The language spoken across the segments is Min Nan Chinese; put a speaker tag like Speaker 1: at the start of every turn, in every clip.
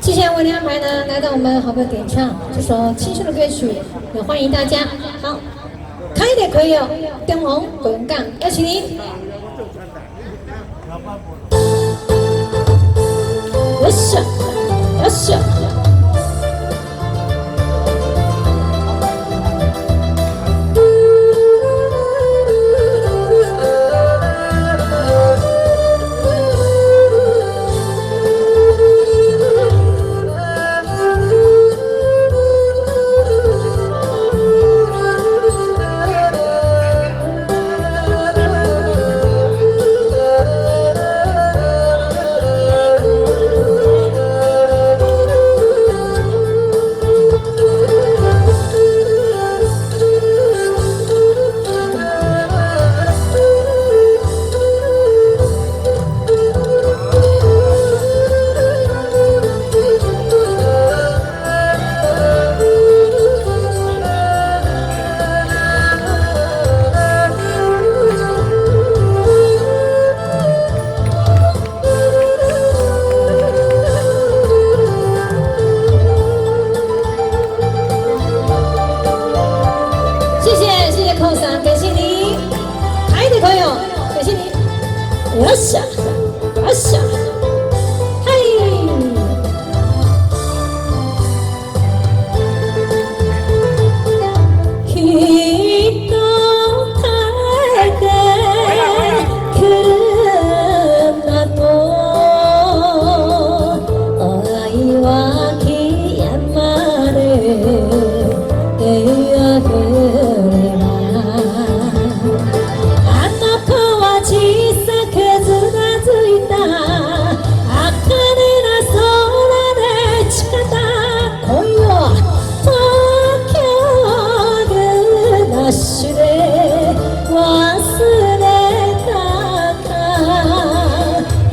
Speaker 1: 接下來為您安排呢，來到我們好朋友點唱這首青春的歌曲，也歡迎大家。好，開得可以哦，中紅滾港，邀請您。よっしゃ，よっしゃ。謝謝謝謝寇桑，感謝您，台的朋友，感謝您，よっしゃ，よっしゃ，嘿。きっと帰ってくるんだと愛は木山で溢ればあの子は小さくつなずいた茜な空で誓った恋を東京暮らしで忘れたか。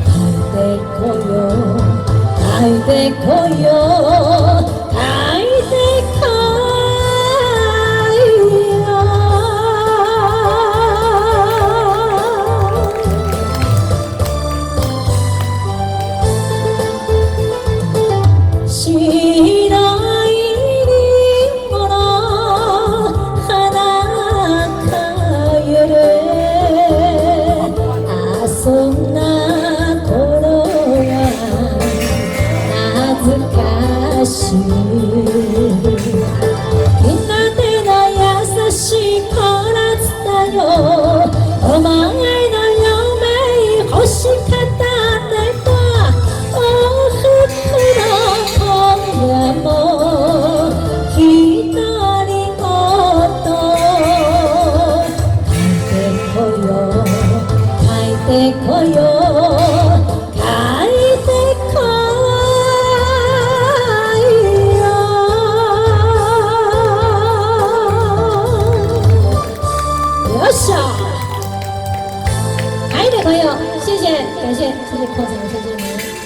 Speaker 1: 帰ってこよう、帰ってこよう、帰ってこよう。白いリンゴの花かゆるあそんな頃は懐かしい。みんなでの優しい子だったよ。お前の嫁欲しかったってばおふくろ今夜も独り言。帰ってこよう、帰ってこよう、帰ってこよう。よっしゃ！台的朋友，謝謝，感謝，謝謝寇總，謝謝你。